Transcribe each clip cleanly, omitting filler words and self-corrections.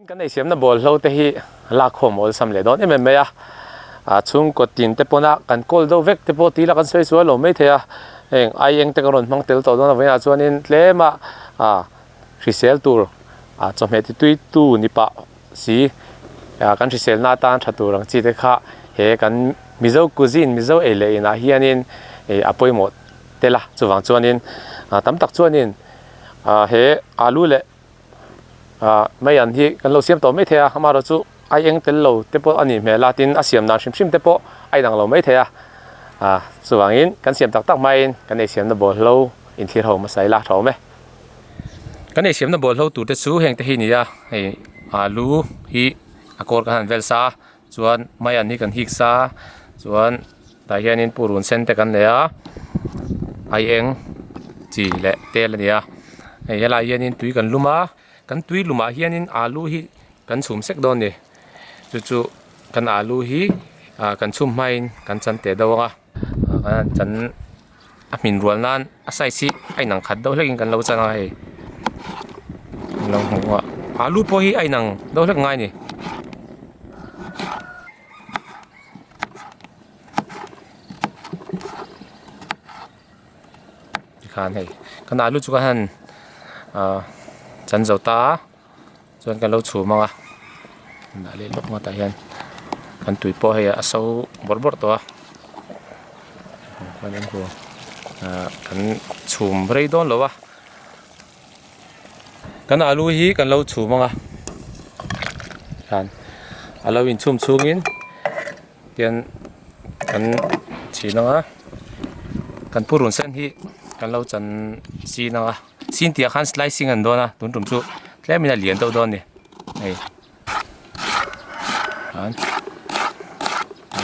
Kan eisiamna bawlhlo te hi lakkhawm awlsam leh dawn em em mai a, a chhungkaw tin te pawna kan kawl deuh vek te pawh tila kan sawi sual lo mai thei a, heng ai eng te kan rawn hmang tel tawh dawn avangin ah chuanin tlema ah hrisel tur ah chawhmeh ti tui tu ni pah si ah kan hriselna atan tha tur ang chi te kha he kan Mizo cuisine Mizo ei leh inah hianin ih a pawimawh tel a chuvang chuanin ah tam tak chuanin ah he alu leh ah mai an hi kan lo siam tawh mai thei a amaherawh chu a eng tel lo te pawh a nih hmel a tin a siam dan hrim hrim te pawh a inang lo mai thei a ah chuvangin kan siam tak tak hmain kan eisiamna bawlhlo inthlir ho hmasa ila tha awm e. Kan eisiamna bawlhlo tur te chu heng te hi a ni a hei alu hi a kawr kan han vel sa a chuan mai an hi kan hik sa a chuan tah hianin purun sen te kan nei a ai eng chi leh tel a ni a hei helaiah hianin tui kan lum a kan tui lumah hianin alu hi kan chhum sek dawn a ni chu chu kan alu hi ah kan chhum hmain kan chan teh deuh ang a ah kan chan a hmin rual nan a size hi a inang khat deuh hlekin kan lo chan a hei an lo hmu a alu pawh hi a inang deuh hlek ngai a ni. Tikhan hei kan alu chu ka han ah chan zo ta a chuan kan lo chhum ang a dah leh lawk ngawtah hian kan tui pawh hei a so bawrh bawrh tawh a ah kan chhum rei dawn lo a kan alu hi kan lo chhum ang a khan a lo inchhum chhungin Tian kan chhin ang a kan purun sen hi kan lo chan sin ang a sin tih ah khan slicing an dawn a tun tum chu tlem in a lian deuh dawn a ni hei an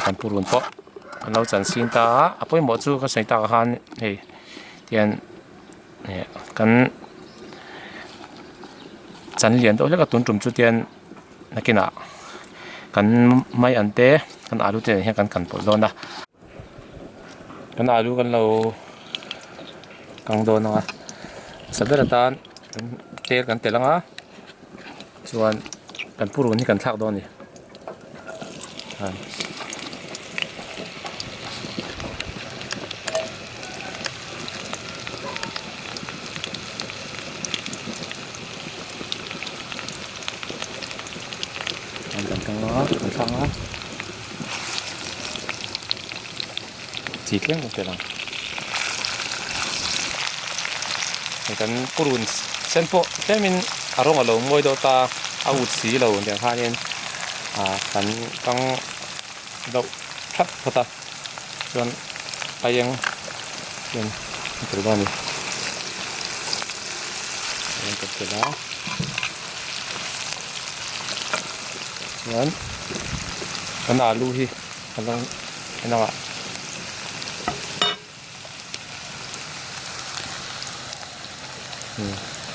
kan purun pawh an lo chan sin ta a a pawimawh chu ka sawi tak ah khan hei tian eh kan chan lian deuh hlek a tun tum chu tian. Nakinah kan mai an te kan alu te nen hian kan kan pawlh dawn a kan alu kan lo kang dawn ang a hmasa ber atan tel kan telh ang a chuan kan purun hi kan thlak dawn a ni. Kan kang a kan thlang a chi tlem kan telh ang hei kan purun sen pawh tlemin a rawng a lo mawi deuh ta a ut si lo tiang khanin ah kan kang deuh thap phawt a chuan a eng chuan a tel dawn a ni a eng kan tel a chuan kan alu hi a lo en ang a.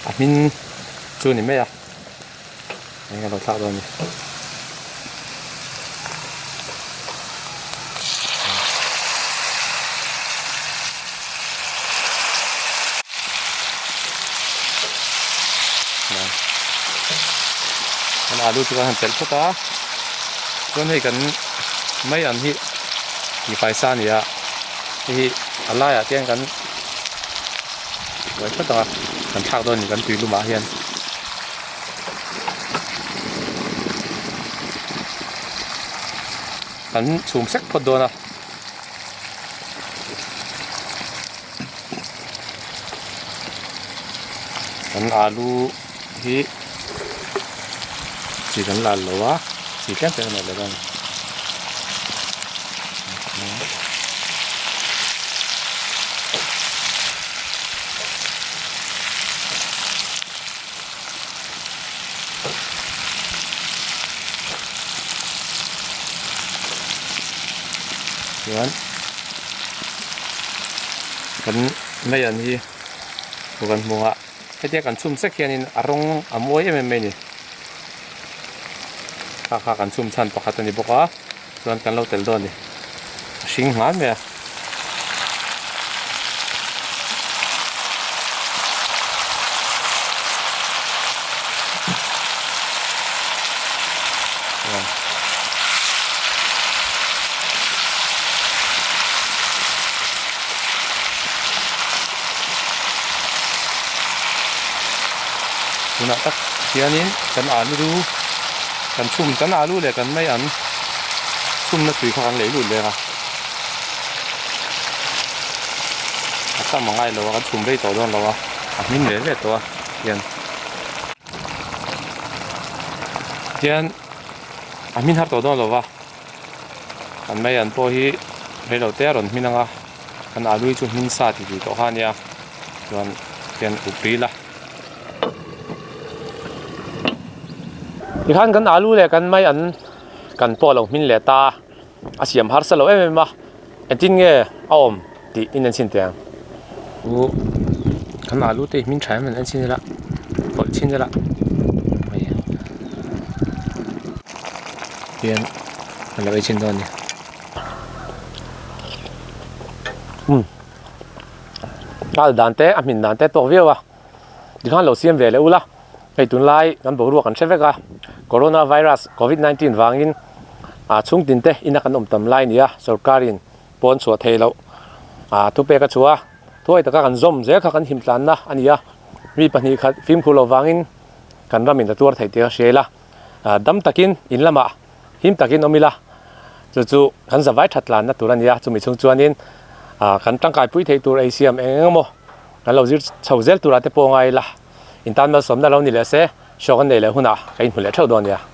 A hmin chu a ni mai a eng a lo thlak dawn a ni. Kan alu chu kan han telh phawt a chuan hei kan mai an hi ti fai sa a ni a hei hi a laiah te hian kan buai phawt ang a kan thlak dawn a ni kan tui lumah hian. Kan chhum sek phawt dawn a. Kan alu hi chi kan lal lo a chi tlem tlem a nei leh dawn a ni. Chuan kan mai an hi kan hmu a hetia kan chhum sek hianin a rawng a mawi em em mai a ni kha kha kan chhum chhan pakhat a ni bawk a chuan kan lo tel dawn a ni a hring nghal mai a. Tunah tak hianin kan alu kan chhum kan alu leh kan mai an chhumna tui kha kan lei lut leng a a tam a ngai lo a kan chhum rei tawh dawn lo a a hmin ve ve tawh a hian tian a hmin har tawh dawn lo va kan mai an pawh hi rei lo te a rawn hmin ang a kan alu hi chu hmin sa ti tih tawh kha a nia chuan tian up ril a. Tikhan kan alu leh kan mai an kan pawh lo hmin leh ta a siam harsa lo em em a engtin nge a awm tih in en chhin teh ang u kan alu te hi hmin tha em an en chhin ila pawlh chhin ila tian a lo ei chhin dawn a ni umm kal dan te a hmin dan te a tawk viau a tikhan lo siam ve leh ula hei tunlai kan boruak kan hre vek a corona virus covid 19 vangin ah chhung tin te ina kan awm tam lai a ni a sorkarin pawn chhuah theih loh ah thupek a chhuah a thuai taka kan zawm zel kha kan him tlanna a ni a mi pahnih khat fimkhur loh vangin kan ramin a tuar theih tih a hria ila ah dam takin in lamah him takin awm ila chu chu kan zavai that tlanna tur a ni a chumi chhung chuanin ah kan tangkai pui theih tur ei siam eng eng emaw kan lo zir chho zel turah te pawh a ngai ila intan malsawmna lo ni leh se show kan nei leh hunah ka inhmu leh theuh dawn nia.